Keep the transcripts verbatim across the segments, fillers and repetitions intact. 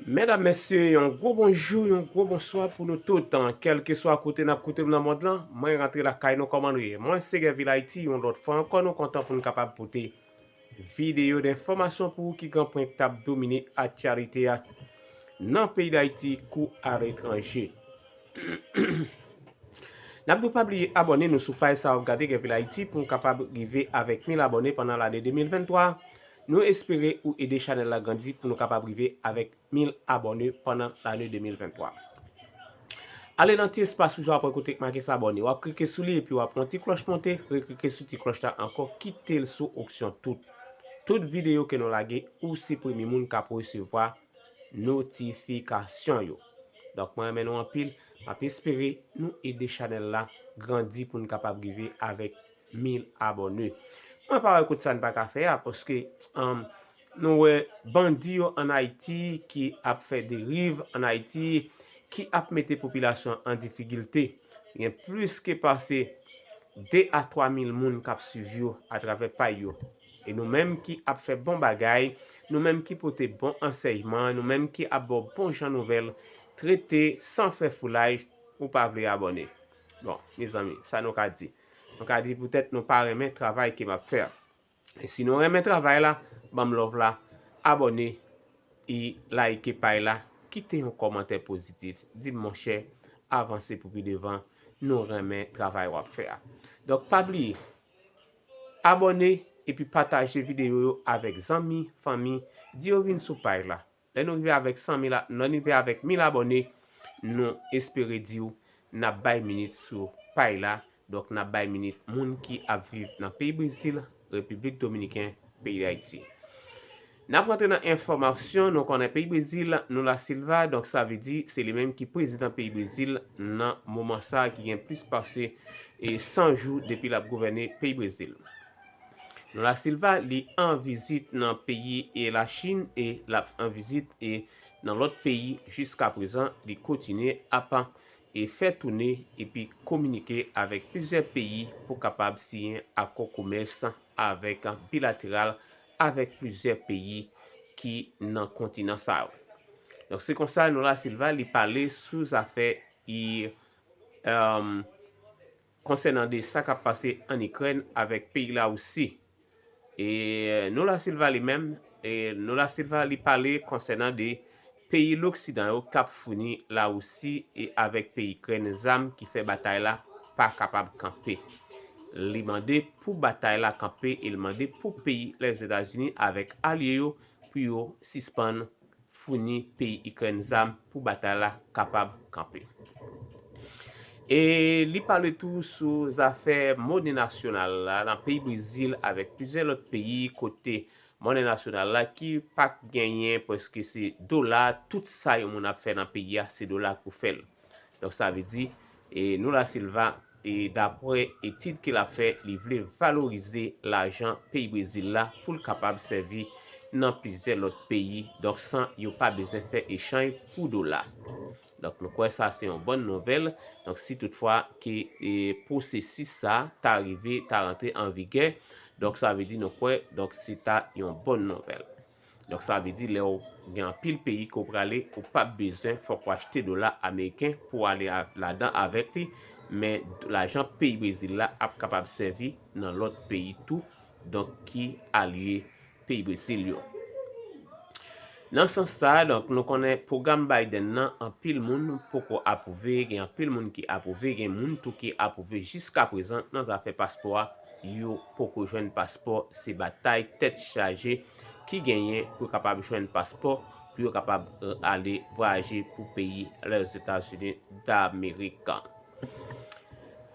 Medam, mesye, yon gwo bonjou, yon gwo bonswa pou nou tout. Kèlkeswa kote n ap koute m nan mond lan, mwen rantre lakay nou kòman nou ye. Mwen se Gèvil Ayiti, yon lòt fwa ankò nou kontan pou n kapab pote videyo denfòmasyon pou ou ki gen pwen k t ap domine aktyalite a nan peyi Dayiti kou aletranje. N ap di w pa bliye abòne nou sou paj sa w ap gade Gèvil Ayiti pou n kapab rive avèk mil abòne pandan lane de mil venntwa. Nou espere ou ede chanèl la grandi pou nou kapab rive avèk mil abòne pandan lane de mil venntwa. Ale nan ti espas wouj la w ap wè kote k make s abòne. W ap klike sou li epi w ap wè yon ti klòch monte, reklike sou ti klòch la ankò, kite l sou opsyon tout. Tout videyo ke nou lage, ou se premye moun k ap resevwa notifikasyon yo. Donk, mwen renmen nou anpil. M ap espere nou ede chanèl la grandi pou n kapab rive avèk mil abòne. Mwen pa wè kot sa n pa ka fè a, paske, um, nou wè bandi yo ann Ayiti ki ap fè deriv ann Ayiti, ki ap mete popilasyon an difikilte. Gen plis ke pase de a twa mil moun k ap swiv yo atravè pay yo. E nou menm ki ap fè bon bagay, nou menm ki pote bon ansèyman, nou menm ki ap ba w bon jan nouvèl, trete san fè foulay, ou pa vle abòne. Bon, mezanmi, sa nou ka di? Nou ka di poutèt nou pa renmen travay ke m ap fè a. E si nou renmen travay la, ban m love la, abòne, e like pay la, kite yon kòmantè pozitif, di m, monchè, avanse pou pi devan, nou renmen travay w ap fè a. Donk, pa bliye, abòne epi pataje videyo yo avèk zanmi, fanmi, di yo vin sou paj la. Lè nou rive avèk san mil a, lè nou rive avèk mil abòne, nou espere di w n ap bay minit sou pay la. Donk, n ap bay minit moun ki ap viv nan peyi Brezil, Repiblik Dominiken, peyi Dayiti. N ap rantre nan enfòmasyon, nou konnen peyi Brezil, Lula Silva, donk sa vle di se li menm ki prezidan peyi Brezil nan moman sa a ki gen plis pase, e, san jou depi l ap gouvène peyi Brezil. Lula Silva, li an vizit nan peyi e Lachin e l ap an vizit e nan lòt peyi. Jiska prezan, li kontinye ap e fè toune epi kominike avèk plizyè peyi pou kapab siyen akò komès avèk bilateral avèk plizyè peyi ki nan kontinan sa yo. Donk, se konsa Lula Silva, li pale sou zafè, e, um, konsènan de sa k ap pase ann Ikrèn avèk peyi Larisi. E Lula Silva li menm, e Lula Silva li pale konsènan de peyi loksidan yo k ap founi Larisi e avèk peyi Ikrèn zam ki fè batay la pa kapab kanpe. Li mande pou batay la kanpe e li mande pou peyi Lèzetazini avèk alye yo pou yo sispann founi peyi Ikrèn zam pou batay la kapab kanpe. E li pale tou sou zafè monnen nasyonal la nan peyi Brezil avèk plizyè lòt peyi kote monnen nasyonal la ki pa genyen, prèske se dola, tout sa yon moun ap fè nan peyi a, se dola pou fè l. Donk, sa vle di, e Lula Silva, e daprè etid ke l ap fè, li vle valorize lajan peyi Brezil la pou l kapab sèvi nan plizyè lòt peyi, donk san yo pa bezwen fè echanj pou dola. Donk, nou kwè sa se yon bòn nouvèl. Donk, si toutfwa ke, e, pwosesis sa ta rive, ta rantre an vigè, donk sa vle di nou kwè, donk se ta yon bòn nouvèl. Donk, sa vle di, lè w gen anpil peyi ke w prale, ou p ap bezwen fòk w achte dola ameriken pou w ale a- ladan avèk li, men lajan peyi Brezil la ap kapab sèvi nan lòt peyi tou, donk, ki alye peyi Brezil yo. Nan sans sa a, donk, nou konnen pwogram Biden nan, anpil moun poko apwouve, gen anpil moun ki apwouve, gen moun tou ki apwouve jiska prezan nan zafè paspò a, yo poko jwenn paspò, se batay tèt chaje ki genyen pou yo kapab jwenn paspò, pou yo kapab, e, ale vwayaje pou peyi Lèzetazini Damerik.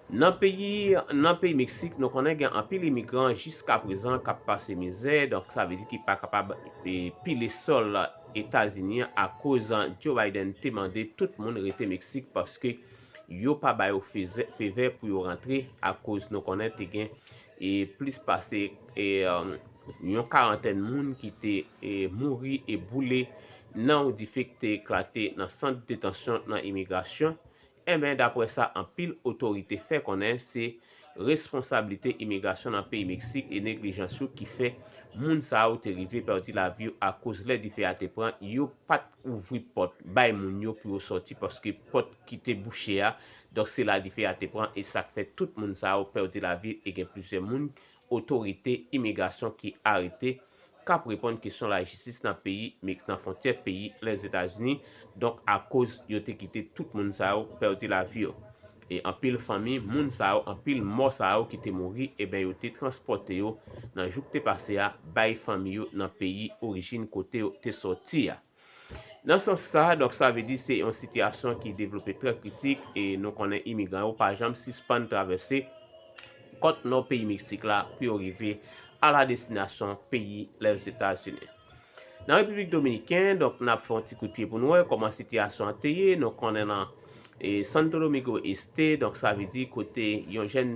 Nan peyi, nan peyi Meksik, nou konnen gen anpil imigran jiska prezan k ap pase mizè, donk sa vle di ki pa kapab, e, pile sòl Etazini an akoz Joe Biden te mande tout moun rete Meksik paske yo pa ba yo feze- fevè pou yo rantre akoz nou konnen te gen, e, plis pase, e, um, yon karantèn moun ki te, e, mouri e boule nan yon dife ki te eklate nan sant detansyon nan imigrasyon. Enben, daprè sa anpil otorite fè konnen, se responsablite imigrasyon nan peyi Meksik e neglijans yo ki fè moun sa yo te rive pèdi lavi yo akoz lè dife a te pran, yo pa t ouvri pòt bay moun yo pou yo sòti paske pòt ki te bouche a, donk se la dife a te pran e sa k fè tout moun sa yo pèdi lavi e gen plizyè moun otorite imigrasyon ki arete, k ap reponn kesyon lajistis nan peyi, nan fwontyè peyi Lèzetazini, donk akoz yo te kite tout moun sa yo pèdi lavi yo. E anpil fanmi, moun sa yo, anpil mò sa yo ki te mouri, ebyen yo te transpòte yo nan jou k te pase a, bay fanmi yo nan peyi orijin kote yo te sòti a. Nan sans sa, donk sa vle di se yon sitiyasyon ki devlope trè kritik e nou konnen imigran yo pa janm sispann travèse kòt nò peyi Meksik la pou yo rive a la destinasyon peyi Lèzetazini. Nan Repiblik Dominiken, donk n ap fè yon ti kout pye pou nou wè kòman sitiyasyon an te ye. Nou konnen nan e, Santo Domingo Este, donk sa vle di kote yon jèn,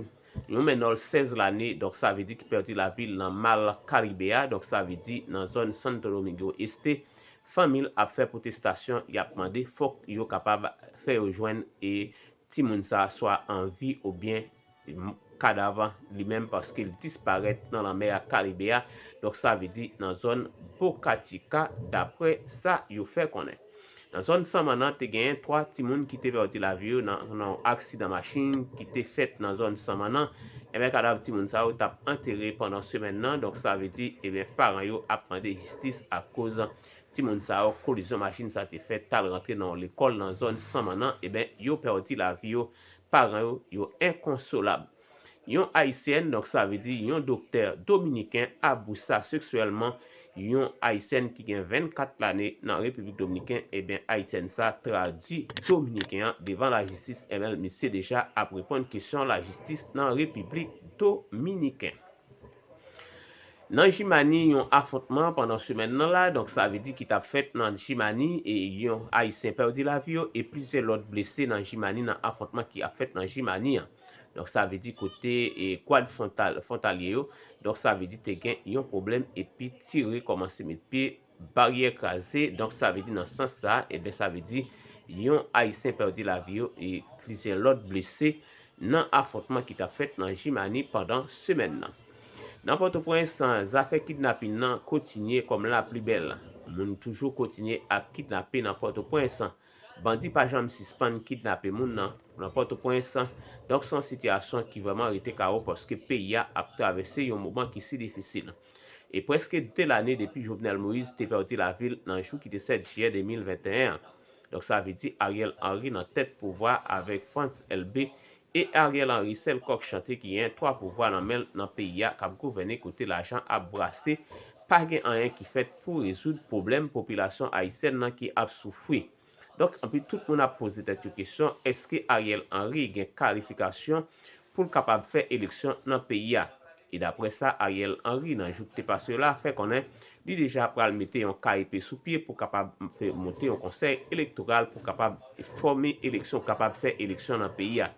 yon menòl sèz lane, donk sa vle di ki pèdi lavi l nan mal Karibe a, donk sa vle di nan zòn Santo Domingo Este, fanmi l ap fè pwotestasyon, y ap mande fòk yo kapab fè yo jwenn e timoun sa a swa an vi oubyen kadav li menm paske l disparèt nan lanmè a Karibe a, donk sa vle di nan zòn Boca Chica, daprè sa yo fè konnen. Nan zòn Samannan, te genyen twa timoun ki te pèdi lavi yo nan, nan yon aksidan machin ki te fèt nan zòn Samannan. Ebyen, kadav timoun sa yo t ap antere pandan semèn nan, donk sa vle di, ebyen, paran yo ap mande jistis akoz timoun sa yo, kolizyon machin sa te fèt, t al rantre nan yon lekòl nan zòn Samannan, ebyen, yo pèdi lavi yo, paran yo, yo enkonsolab. Yon Ayisyèn, donk sa vle di yon doktè dominiken, abusa seksyèlman yon Ayisyèn ki gen vennkat lane nan Repiblik Dominiken, ebyen, Ayisyèn sa tradui Dominiken an devan lajistis, ebyen, misye deja ap reponn kesyon lajistis nan Repiblik Dominiken. Nan Jimani, yon afwontman pandan semèn nan la, donk sa vle di ki t ap fèt nan Jimani, e yon Ayisyen pèdi lavi yo, e plizyè lòt blese nan Jimani, nan afwontman ki ap fèt nan Jimani an. Donk sa vle di kote e gad fwontal, fwontalye yo, donk sa vle di te gen yon pwoblèm epi tire kòmanse met pye, baryè kraze, donk sa vle di nan sans sa, ebyen sa vle di yon Ayisyen pèdi lavi yo e plizyè lòt blese nan afwontman ki t ap fèt nan Jimani pandan semèn nan. Nan Pòtoprens, zafè kidnapin nan kontinye kòm laplibèl. Moun toujou kontinye ap kidnape nan Pòtoprens. Bandi pa janm sispann kidnape moun nan, nan Pòtoprens. Donk, se yon sitiyasyon ki vrèman rete kawo paske peyi a ap travèse yon moman ki si difisil. E prèske de lane depi Jovenel Moïse te pèdi lavi l nan jou ki te sèt jiyè de mil venteyen an. Donk, sa vle di Ariel Henry nan tèt pouvwa avèk Frantz Elbé e Ariel Henry sèl kòk chante ki gen twa pouvwa nan men l nan peyi a k ap gouvène kote lajan ap brase, pa gen anyen ki fèt pou rezoud pwoblèm popilasyon ayisyèn nan ki ap soufri. Donk, anpi tout moun ap poze tèt yo kesyon, èske Ariel Henry gen kalifikasyon pou l kapab fè eleksyon nan peyi a? E daprè sa Ariel Henry, nan jou ki te pase yo la, fè konnen li deja pral mete yon K E P sou pye pou kapab fè monte yon konsèy elektoral pou kapab fòme eleksyon, kapab fè eleksyon nan peyi a.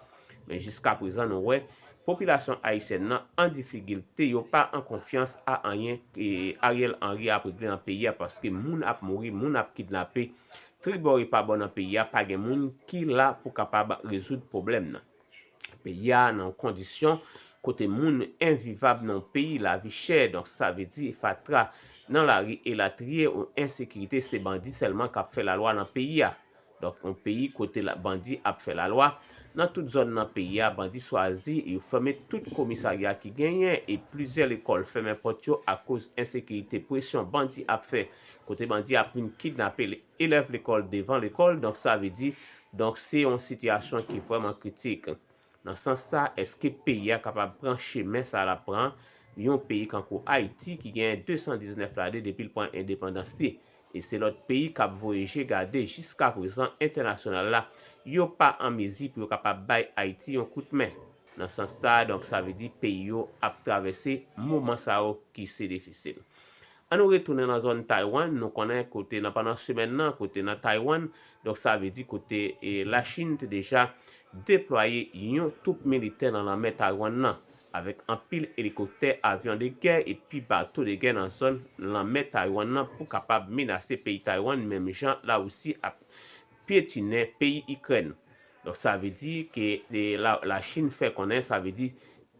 Men jiska prezan, nou wè, popilasyon ayisyèn nan an difikilte, yo pa an konfyans a anyen e Ariel Henry ap regle nan peyi a, paske moun ap mouri, moun ap kidnape, tribò e pa bò nan peyi a, pa gen moun ki la pou kapab rezoud pwoblèm nan. Peyi a nan yon kondisyon kote moun envivab nan yon peyi lavi chè, donk sa vle di fatra nan lari elatriye, yon ensekirite, se bandi sèlman k ap fè lalwa nan peyi a. Donk, yon peyi kote la, bandi ap fè lalwa, nan tout zòn nan peyi a, bandi swazi, yo fèmen tout komisarya ki genyen e plizyè lekòl fèmen pòt yo akoz ensekirite, presyon bandi ap fè, kote bandi ap vin kidnape le-, elèv lekòl devan lekòl. Donk, sa vle di, donk, se yon sitiyasyon ki vrèman kritik. Nan sans sa, èske peyi a kapab pran chemen sa l ap pran? Yon peyi kankou Ayiti ki gen de san diznèf lane depi l pran endepandans li. E se lòt peyi k ap voye je gade jiska prezan entènasyonal la, yo pa an mezi pou yo kapab bay Ayiti yon kout men. Nan sans sa, donk, sa vle di peyi yo ap travèse moman sa yo ki se difisil. An nou retounen nan zòn Taiwan, nou konnen kote nan pandan semèn nan, kote nan Taiwan, donk sa vle di kote e Lachin te deja deplwaye yon twoup militè nan lanmè Taiwan nan, avèk anpil elikoptè, avyon de gè epi bato de gè nan zòn lanmè Taiwan nan pou kapab menase peyi Taiwan, menm jan Larisi ap pyetinen peyi Ikrèn. Donk sa vle di ke e, la, Lachin fè konnen, sa vle di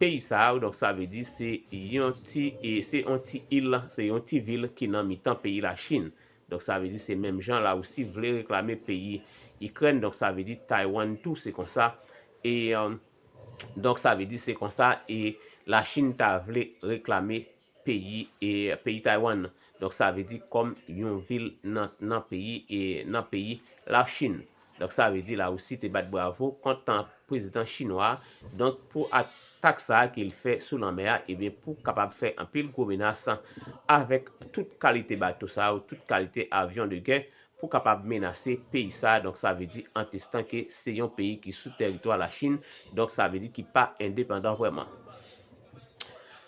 peyi sa a, donk sa vle di se yon ti, e se yon ti il, se yon ti vil ki nan mitan peyi Lachin. Donk sa vle di se menm jan Larisi vle reklame peyi Ikrèn, donk sa vle di Taiwan tou se konsa. E, e, donk sa vle di se konsa, e Lachin ta vle reklame peyi, e peyi Taiwan. Donk sa vle di kòm yon vil nan, nan peyi, e nan peyi Lachin. Donk sa vle di Larisi te bat bravo kont prezidan chinwa. Donk pou atak sa a ke l fè sou lanmè a, ebyen pou kapab fè anpil gwo menas avèk tout kalite bato sa yo, tout kalite avyon de gè pou kapab menase peyi sa a. Donk sa vle di an testan ke se yon peyi ki sou tèritwa Lachin. Donk sa vle di ki pa endepandan vrèman.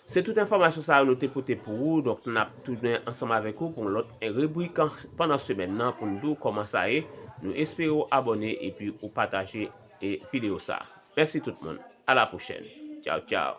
Se tout enfòmasyon sa yo nou te pote pou ou. Donk n ap tounen ansanm avèk ou pou yon lòt ribrik pandan semèn nan pou n di w kòman sa ye. Nou espere w abòne epi ou pataje, e, videyo sa. Mèsi tout moun. A la pwochèn. Tchaw, tchaw.